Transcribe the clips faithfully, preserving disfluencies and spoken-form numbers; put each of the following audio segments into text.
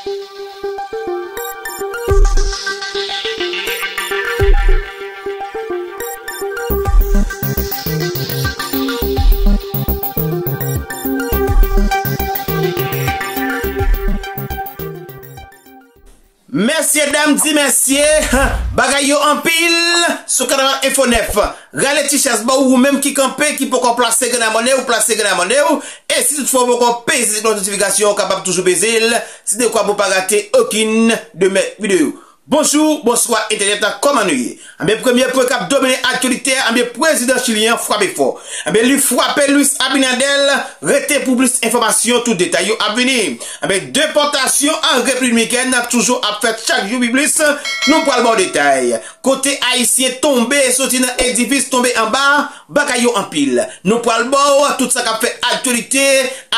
Mesye dam di mesye, bagay yo anpil sou Kanaval Enfo nèf. Rale ti chèz ba w, ou menm ki kanpe, ki poko plase grenn abòne w, plase grenn abòne w. E si toutfwa w poko peze ti klòch notifikasyon, ou kapab toujou peze l. Se dekwa pou w pa rate okenn de mè videyo. Bonjou, bonswa entènèt la, kòman nou ye? Anben, premye pwen k ap domine aktyalite a, anben, prezidan chilyen an frape fò. Anben, li frape Luis Abinader, rete pou plis enfòmasyon, tout detay yo ap vini. Anben, depòtasyon an Repiblik Dominikèn ap toujou ap fèt chak jou pi plis, nou pral ba w detay. Kote ayisyen tonbe, soti nan edifis tonbe anba, bagay yo anpil. Nou pral ba w tout sa k ap fè aktyalite,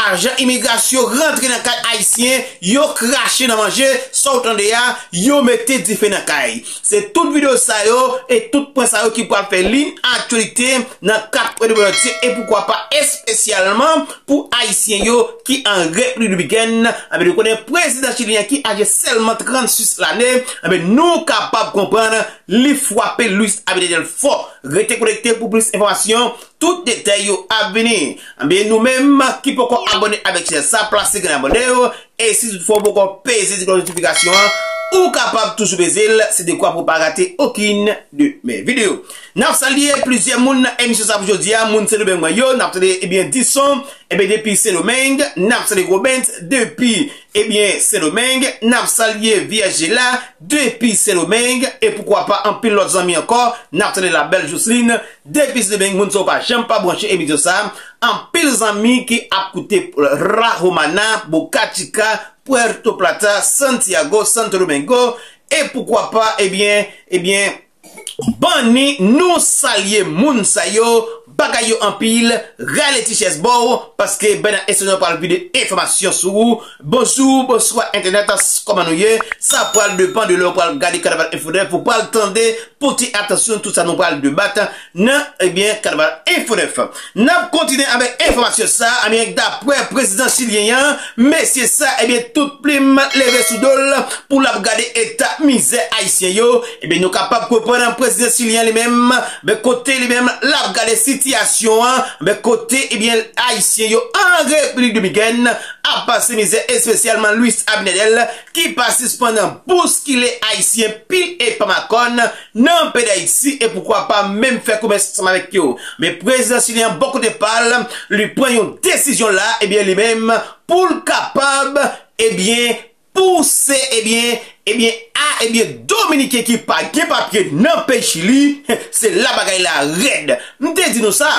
ajan imigrasyon rantre nan kay ayisyen, yo krache nan manje, sa w tande a, yo mete dife nan kay. Se tout videyo sa yo e tout pwen sa yo ki pral fè liy aktyalite nan kat pwen de pwen antye e poukwa pa espesyalman pou ayisyen yo ki an Repiblik Dominikèn. Anben, nou konnen prezidan chilyen ki aje sèlman trannsis lane, anben, nou kapab konprann li frape Luis Abinader fò. Rete konekte pou plis enfòmasyon, tout detay yo ap vini. Anben, nou menm ki poko abòne avèk chèn sa, plase grenn abòne w. E si toutfwa w poko peze ti klòch notifikasyon an, ou kapab toujou peze l, se dekwa pou w pa rate okenn de mè videyo. N ap salye plizyè moun nan emisyon sa pou jodi a, moun Sendomeng mwen yo, n ap salye, ebyen, Dison, ebyen, depi Sendomeng, n ap salye Gobens, depi, ebyen, Sendomeng, n ap salye Vyèj Jela, depi Sendomeng, e poukwa pa anpil lòt zanmi ankò, n ap salye Labèl Jocelyn, depi Sendomeng, moun sa yo pa janm pa branche emisyon sa, anpil zanmi ki ap koute Rahomana, Boca Chica, Puerto Plata, Santiago, Santo Domingo, e poukwa pa, ebyen, ebyen, Banni, nou salye moun sa yo, bagay yo anpil, rale ti chèz ba w, paske Bernard Estonor pral vide enfòmasyon sou ou. Bonjou, bonswa entènèt, kòman nou ye? Sa pral depann de lè w pral gade Kanaval Enfo nèf, ou pral tande, pote atansyon tout sa nou pral debat nan, ebyen, Kanaval Enfo nèf. N ap kontinye avèk enfòmasyon sa, ebyen, daprè prezidan chilyen an, mesye sa, ebyen, tout plim leve sou do l, pou l ap gade eta mizè ayisyen yo, ebyen, nou kapab konprann prezidan chilyen li menm, ben, kote li menm, l ap gade sitiyasyon an, ben, kote, ebyen, ayisyen yo an Repiblik Dominikèn ap pase mizè, espesyalman Luis Abinader, ki pa sispann bouskile ayisyen pil e pa makòn nan peyi Dayiti, e poukwa pa menm fè komès ansanm avèk yo. Men prezidan chilyen an, bò kote pa l, li pran yon desizyon la, ebyen, li menm, pou l kapab, ebyen, pouse, ebyen, ebyen, a, ebyen, Dominiken ki pa gen papye nan peyi Chili, se la bagay la rèd. M te di nou sa.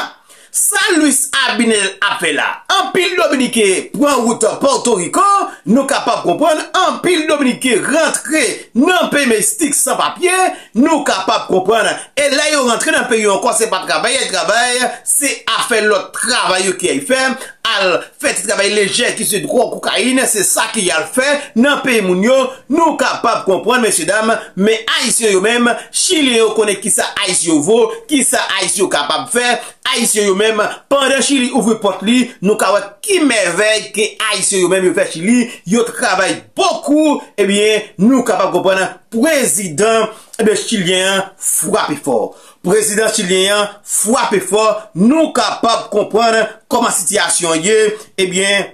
Sa Luis Abinader ap fè la. Anpil Dominiken pran wout Pòtoriko, nou kapab konprann. Anpil Dominiken rantre nan peyi Meksik san papye, nou kapab konprann. E lè yo rantre nan peyi yo ankò, se pa travay y al travay, se afè lòt travay yo ki y al fè. Al fè ti travay lejè ki se dwòg, kokayin, se sa ki y al fè nan peyi moun yo. Nou kapab konprann, mesye dam, men ayisyen yo menm, chilyen yo konnen kisa ayisyen yo vo, kisa ayisyen yo kapab fè. Ayisyen yo menm, pandan Chili ouvri pòt li, nou ka wè ki mèvèy ke ayisyen yo menm yo fè Chili, yo travay bokou, ebyen, nou kapab konprann prezidan, ebyen, chilyen an frape fò. Prezidan chilyen an frape fò, nou kapab konprann kòman sitiyasyon an ye, ebyen,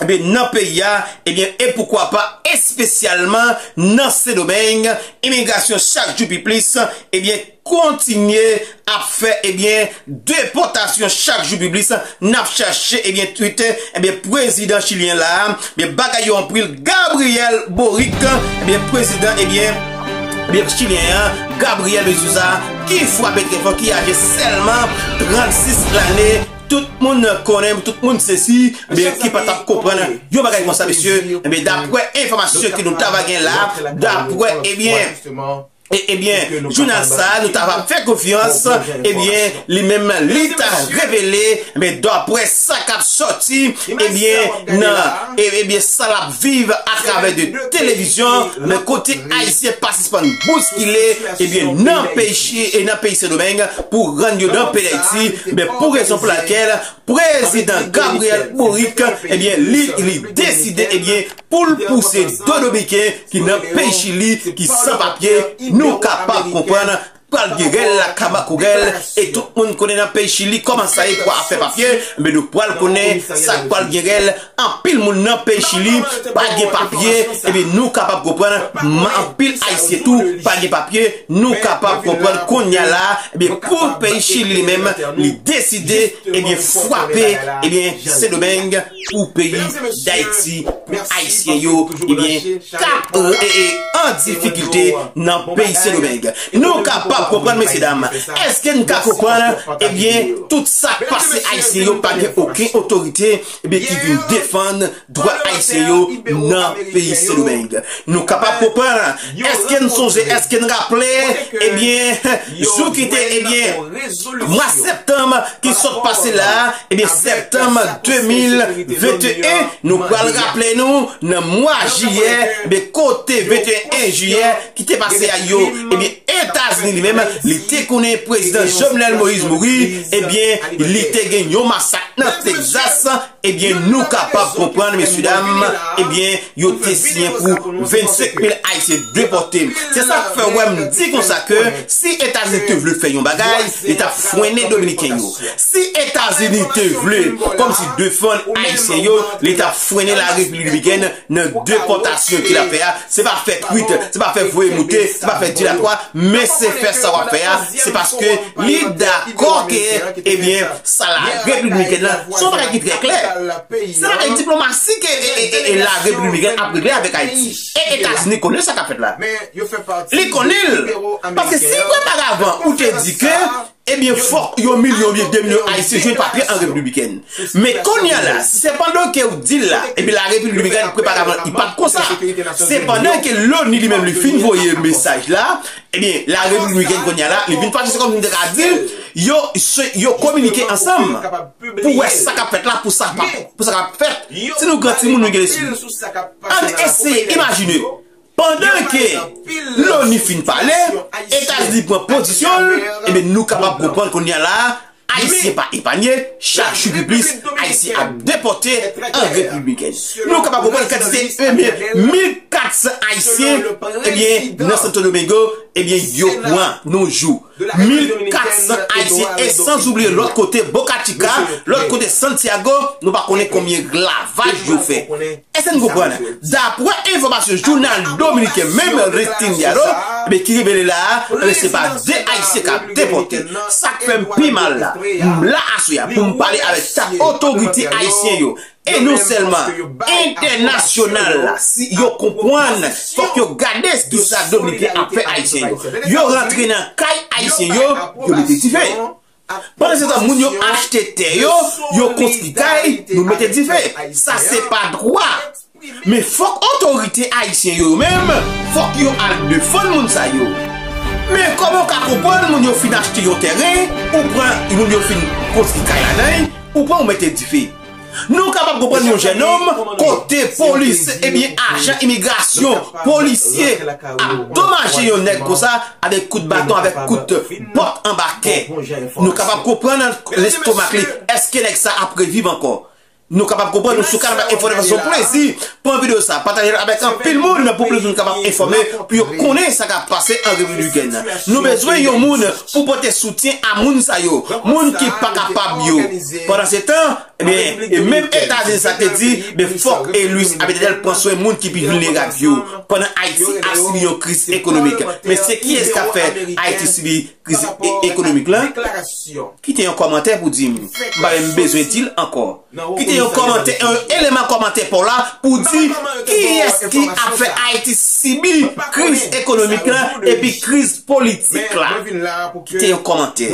ebyen, nan peyi a, ebyen, e poukwa pa espesyalman nan Sendomeng, imigrasyon chak jou pi plis, ebyen, kontinye ap fè, ebyen, depòtasyon chak jou pi plis. N ap chache, ebyen, tweet, ebyen, prezidan chilyen la, ebyen, bagay yo anpil, Gabriel Boric, ebyen, prezidan, ebyen, ebyen, chilyen an, Gabriel de Souza, ki frape trè fò, ki aje sèlman trannsis lane. Tout moun konnen, tout moun sezi, ebyen, ki pa t ap konprann yon bagay konsa, mesye. Ebyen, daprè enfòmasyon ke nou ta va gen la, daprè, ebyen, E, ebyen, jounal sa a, nou ta va fè konfyans, ebyen, li menm, li ta revele, ebyen, daprè sa k ap sòti, ebyen, nan, e, ebyen, sa l ap viv atravè de televizyon, men kote Ayisyen pa sispann bouskile, ebyen, nan peyi Chi-, e nan peyi Sendomeng, pou rann yo nan peyi Dayiti, men pou rezon pou lakèl Prezidan Gabriel Boric, ebyen, li, li deside, ebyen, pou l pouse de Dominiken ki nan peyi Chili, ki san papye, nou kapab konprann pral gen rèl la kaba kou rèl, e tout moun konnen nan peyi Chili kòman sa ye pou afè papye, men nou pral konnen sa k pral gen rèl, anpil moun nan peyi Chili pa gen papye, ebyen nou kapab konprann, m-, anpil Ayisyen tou pa gen papye, nou kapab konprann kounye a la, ebyen pou peyi Chili li menm, li deside, ebyen frape, ebyen Sendomeng pou peyi Dayiti, pou Ayisyen yo, ebyen k ap, e, e, an difikilte nan peyi Sendomeng. Nou kapab konprann, mesye dam, èske n ka konprann, ebyen, tout sa k pase Ayisyen yo pa gen okenn otorite, ebyen, ki vin defann dwa Ayisyen yo nan peyi Sendomeng? Nou kapab konprann, èske n sonje, èske n raple, ebyen, jou ki te, ebyen, mwa septanm ki sot pase la, ebyen, septanm de mil venteyen, nou pral raple nou, nan mwa jiyè, ebyen, kote venteyen jiyè ki te pase a yo, ebyen, Etazini li menm, li te konnen prezidan Jovenel Moïse mouri, ebyen, li te gen yon masak nan Texas, ebyen, nou kapab konprann, mesye dam, ebyen, yo te siyen pou vennsenk mil Ayisyen depòte. Se sa k fè w wè m di konsa ke si Etazini te vle fè yon bagay, li t ap frennen Dominiken yo. Si Etazini te vle, kòmsi defann Ayisyen yo, li t ap frennen la Repiblik Dominikèn nan depòtasyon ke l ap fè a. Se pa fè twit, se pa fè voye moute, se pa fè dilatwa, men se fè sa w ap fè a. Se paske li dakò ke, ebyen, sa la Repiblik Dominikèn nan, se yon bagay ki trè klè. Se bagay diplomasi ke, e, e, e, e la Repiblik Dominikèn ap regle avèk Ayiti. E Etazini konnen sa k ap fèt la. Li konnen l. Paske si oparavan ou te di ke, ebyen, fòk yon milyon oubyen de milyon Ayisyen jwenn papye an Repiblik Dominikèn. Men kounye a la, si se pandan ke w di l la, ebyen, la Repiblik Dominikèn oparavan li pa t konsa. Se pandan ke loni li menm li fin voye mesaj la, ebyen, la Repiblik Dominikèn kounye a la, li vin fache, se kòmsi m te ka di, yo, se, yo kominike ansanm pou wè sa k ap fèt la, pou sa pa, pou sa k ap fèt. Si nou gran timoun, nou gen lespri. Ann eseye imajine, pandan ke loni fin pale, Etazini pran pozisyon l, ebyen, nou kapab konprann kounye a la, Ayisyen pa epanye, chak jou pi plis, Ayisyen ap depòte an Repiblik Dominikèn. Nou kapab konprann kantite, ebyen, mil kat san Ayisyen, ebyen, nan Santo Domingo, ebyen, yo pran nan yon jou. Mil kat san Ayisyen, e san oubliye lòt kote Boca Chica, lòt kote Santiago, nou pa konnen konbyen lavaj yo fè. Èske n konprann? Daprè enfòmasyon jounal dominiken menm Listín Diario, ebyen, ki revele la a, ebyen, se pa de Ayisyen k ap depòte. Sa k fè m pi mal la, m la aswè a pou m pale avèk chak otorite ayisyen yo. E non sèlman entènasyonal la, si yo konprann, fòk yo gade kisa Dominiken ap fè Ayisyen yo. Yo rantre nan kay Ayisyen yo, yo mete dife. Pandan se tan, moun yo achte tè yo, yo konstwi kay, nou mete dife. Sa se pa dwa. Men fòk otorite ayisyen yo menm, fòk yo al defann moun sa yo. Men kòman w ka konprann moun yo fin achte yon tèren, ou pran moun yo fin konstwi kay ladan l, ou pran ou mete dife? Nou kapab konprann yon jennonm kote polis, ebyen, ajan imigrasyon, polisye ap domaje yon nèg konsa avèk kout baton, avèk kout bòt anba kè. Nou kapab konprann lestomak li. Èske nèg sa ap reviv ankò? Nou kapab konprann nou sou Kanal Info de fason plezi. Pran videyo sa, pataje l avèk anpil moun pou plis moun kapab enfòme, pou yo konnen sa k ap pase an Repiblik Dominikèn. Nou bezwen yon moun pou pote soutyen a moun sa yo, moun ki pa kapab yo. Pandan se tan, ebyen, e menm Etazini sa te di, ben fòk e Luis Abinader pran swen moun ki pi vilnerab yo, pandan Ayiti ap sibi yon kriz ekonomik. Men se kiyès k ap fè Ayiti sibi kriz e-, ekonomik la? Kite yon kòmantè pou di m. M pa menm bezwen di l ankò. Kite yon kòmantè, yon eleman kòmantè pa w la pou di kiyès ki ap fè Ayiti sibi kriz ekonomik la epi kriz politik la. Kite yon kòmantè.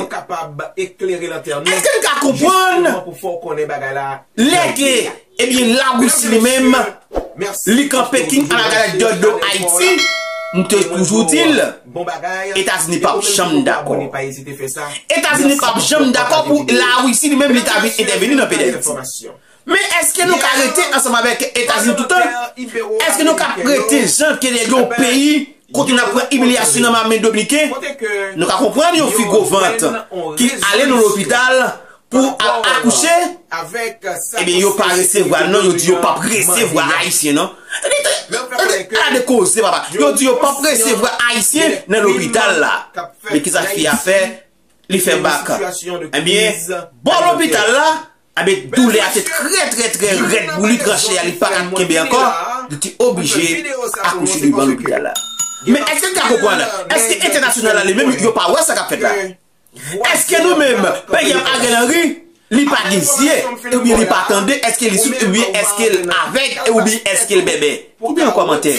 Èske n ka konprann lè ke, ebyen, Larisi li menm, li kanpe king a la galèt de do Ayiti, m te toujou di l, Etazini p ap janm dakò. Etazini p ap janm dakò pou Larisi li menm li ta vin entèveni nan peyi Dayiti. Men èske nou ka rete ansanm avèk Etazini toutan? Èske nou ka rete jan ke yon peyi kote n ap pran imilyasyon nan men Dominiken? Nou ka konprann yon fi gwo vant ki ale nan lopital pou al akouche, ebyen, yo pa resevwa l non, yo di yo p ap resevwa Ayisyen non. Tande, tande, tande, gade koze, papa. Yo di yo p ap resevwa Ayisyen nan lopital la. Men kisa fi a fè? Li fè bak. Ebyen, bò lopital la, ebyen, doulè a te trè, trè, trè rèd pou li, tranche a, li pa ka kenbe ankò, li te oblije akouche devan lopital la. Men èske n ka konprann? Èske entènasyonal la li menm, yo pa wè sa k ap fèt la? Èske nou menm, pèp Ariel Henry, li pa gen zye, oubyen li pa tande, èske li soud, oubyen èske l avèg, oubyen èske l bèbè? Kite yon kòmantè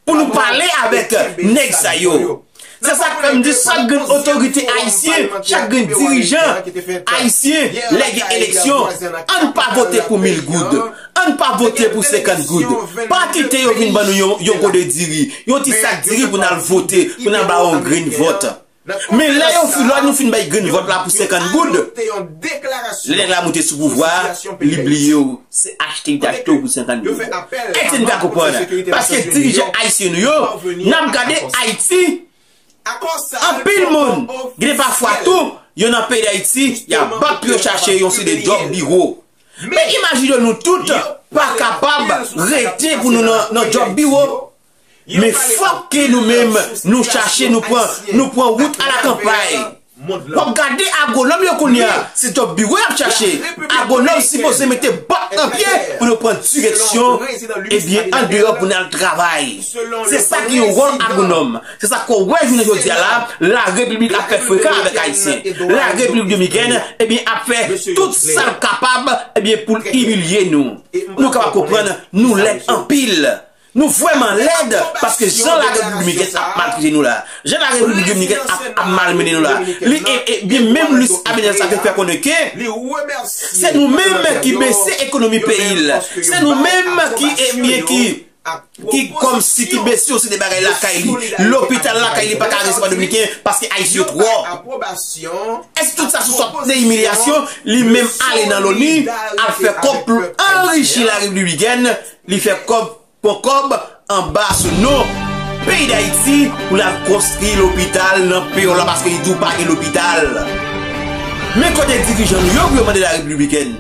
pou nou pale avèk nèg sa yo. Se sa k fè m di chak grenn otorite ayisyen, chak grenn dirijan ayisyen, lè gen eleksyon, ann pa vote pou mil goud. Ann pa vote pou senkant goud. Pa kite yo vin ban nou yon, yon gode diri, yon ti sak diri pou n al vote, pou n al ba yon grenn vòt. Men lè yo fin, lè nou fin bay grenn vòt la pou senkant goud, lè nèg la monte sou pouvwa a, li bliye w. Se achte li te achte w pou senkant goud. Èske n ka konprann? Paske dirijan ayisyen nou yo, n ap gade Ayiti, anpil moun, gen pafwa tou, yo nan peyi Dayiti, y ap bat pou yo chache yon seri de djòb biwo. Men imajine nou tout pa kapab rete pou nou nan, nan djòb biwo. Men fòk ke nou menm, nou chache, nou pran, nou pran wout a la kanpay. W ap gade agwonòm yo kounye a, se djòb biwo y ap chache. Agwonòm sipoze mete bòt nan pye pou nou pran direksyon, ebyen, andeyò pou n al travay. Se sa ki yon wòl agwonòm. Se sa ke w wè jounen jodi a la, larepiblik ap fè frekan avèk Ayisyen. Larepiblik Dominikèn, ebyen, ap fè tout sa l kapab, ebyen, pou l imilye nou. Nou kapab konprann, nou lèd anpil. Nou vrèman lèd, paske jan larepiblik dominikèn ap maltrete nou la, jan larepiblik dominikèn ap, ap malmennen nou la, li, e, e, byen menm Luis Abinader sa te fè konnen ke se nou menm ki bese ekonomi peyi l. Se nou menm ki, ebyen, ki, ki kòmsi ki bese yon seri de bagay lakay li. Lopital lakay li pa ka resevwa dominiken paske Ayisyen yo twòp. Èske tout sa se sòt de imilyasyon? Li menm ale nan loni, al fè kòb pou anrichi larepiblik dominikèn, li fè kòb pran kòb anba sou non peyi Dayiti pou l al konstwi lopital nan peyòl la, paske li di w pa gen lopital. Men kote dirijan nou yo pou yo mande larepiblikèn?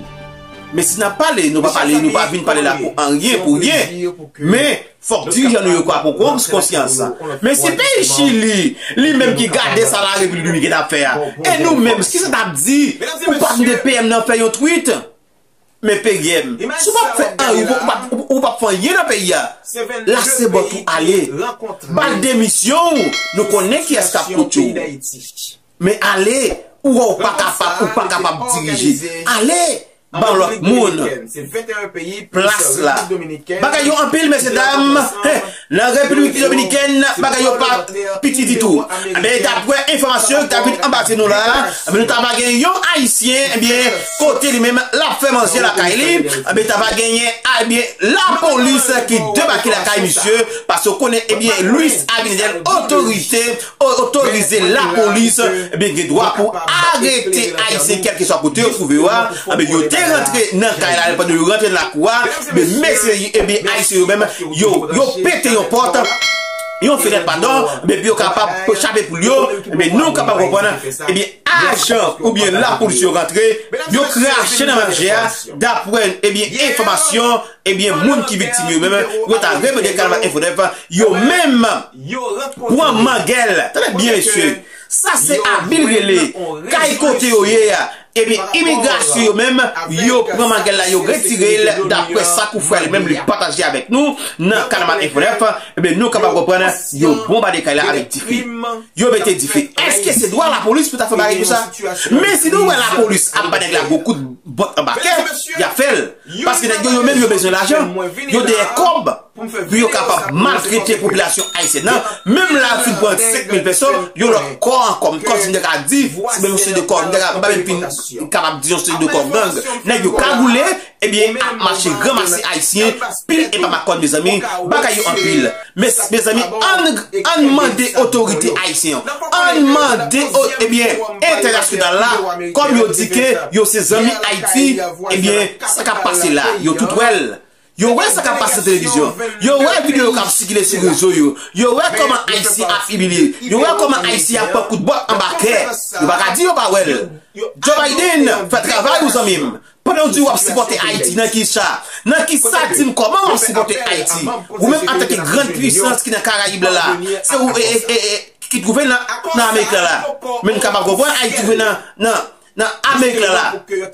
Men si n ap pale, nou pa pale, nou pa vin pale la pou anyen, pou ryen. Men fòk dirijan nou yo ka pran kons-, konsyans. Men si peyi Chili, li menm ki gade sa larepiblik dominikèn ap fè a, e nou menm, kisa n ap di? Ou pa tande P M nan fè yon tweet? Men P M, si w p ap fè anyen, ou p ap, ou p ap fè anyen nan peyi a, lase bòt ou ale. Ba l demisyon w, nou konnen kiyès k ap koute w. Men ale, ou wè w pa kapab, ou pa kapab dirije. Ale, ban lòt moun plas la. Bagay yo anpil, mesye dam. Hen. Nan Repiblik Dominikèn, bagay yo pa piti ditou. Enben, daprè enfòmasyon ki ta vin anba nou la, enben, nou ta va gen yon Ayisyen, enben, kote li menm, l ap fè manje lakay li. Enben, ta va genyen, enben, lapolis ki debake lakay misye, paske w konnen, enben, Luis Abinader otorite, o-, otorize lapolis, enben, gen dwa pou arete Ayisyen, kèlkeswa kote yo twouve yo a. Enben, yo te rantre nan kay la, pandan yo rantre nan lakou a, men mesye, ebyen, Ayisyen yo menm, yo, yo pete yon pòt, yon fenèt, padon, men pou yo kapab chape poul yo, men nou kapab konprann, ebyen, ajan oubyen lapolis yo rantre, yo krache nan manje a, daprè, ebyen, enfòmasyon, ebyen, moun ki viktim yo menm, yo ta repete Kanal Info nèf, yo menm pran mangèl. Tande byen, mesye. Sa se abil rele. Kay kote yo ye a. Ebyen, imigrasyon yo menm, yo pran mangèl la, yo retire l, daprè sa Koufrè li menm li pataje avèk nou nan Kanal Info nèf, ebyen, nou kapab konprann, yo bonbade kay la avèk dife. Yo mete dife. Èske se dwa lapolis pou ta fè bagay konsa? Men si nou wè lapolis ap ba nèg la gwo kout bòt anba kè, y ap fè l. Paske nèg yo, yo menm, yo bezwen lajan. Yo dèyè kòb. pou yo kapab maltrete popilasyon ayisyèn nan. Menm la, yo fin pran senk mil peso, yon lòt kò ankò, m konn si m te ka di, se menm yon seri de kò, m te ka, m pa menm fin kapab di yon seri de kò gang. Nèg yo kagoule, ebyen, ap mache ranmase ayisyen, pil e pa makòn, mezanmi, bagay yo anpil. Mes, mezanmi, ann, ann mande otorite ayisyen yo, ann mande, o, ebyen, entènasyonal la, kòm yo di ke yo se zanmi Ayiti, ebyen, sa k ap pase la, yo tout wè l. Yo wè sa k ap pase nan televizyon. Yo wè videyo k ap sikile sou rezo yo. Yo wè kòman Ayisyen ap imilye. Yo wè kòman Ayisyen ap pran kout bòt anba kè. Yo pa ka di yo pa wè l. Joe Biden, fè travay ou, zanmi m. Pandan w di w ap sipòte Ayiti, nan ki sa? Nan ki sa? Di m kòman w ap sipòte Ayiti? Ou menm antanke grann pwisans ki nan Karayib la, se ou, e, e, e, e, ki twouve nan, nan Amerik la la. Men n kapab konprann Ayiti twouve nan, nan, nan Amerik la la,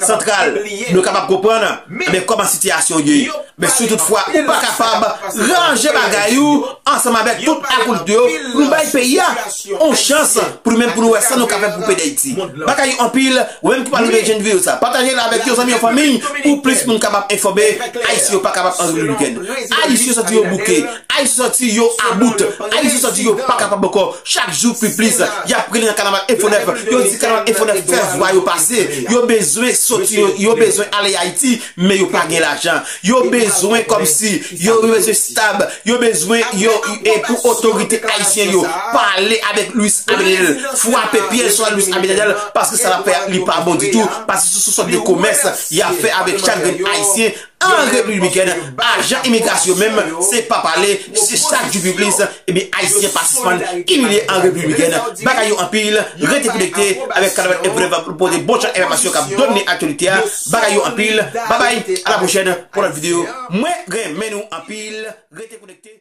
santral, nou kapab konprann, men kòman sitiyasyon ye. Men si toutfwa ou pa kapab ranje bagay ou ansanm avèk tout akolit yo, pou nou bay peyi a yon chans, pou nou menm, pou nou wè sa nou ka fè pou peyi Dayiti. Bagay yo anpil, ou menm ki pral rive jwenn videyo sa, pataje l avèk yon zanmi, yon fanmi, pou plis moun kapab enfòme. Ayisyen yo pa kapab an Repiblik Dominikèn. Ayisyen yo santi yo bouke. Ayisyen santi yo about. Ayisyen santi yo pa kapab ankò. Chak jou pi plis, y ap rele nan kanaval Enfo nèf. Yo di kanaval Enfo nèf fè vwa yo pase. Yo bezwen soti, yo, yo bezwen ale Ayiti, men yo pa gen lajan. Yo bezwen kòmsi, yo bezwen stab, yo bezwen, yo, e pou otorite ayisyen yo pale avèk Luis Abinader, frape pyès sou Luis Abinader, paske sa l ap fè a, li pa bon ditou, paske se yon sòt de komès y ap fè avèk chak grenn ayisyen an Repiblik Dominikèn. Ajan imigrasyon menm, se pa pale, se chak jou pi plis, ebyen, ayisyen pa sispann imilye an Repiblik Dominikèn. Bagay yo anpil, rete konekte avèk Kanaval Enfo nèf pou pote bon jan enfòmasyon k ap domine aktyalite a. Bagay yo anpil, babay, a la pwochèn pou lòt videyo. Mwen renmen nou anpil, rete konekte.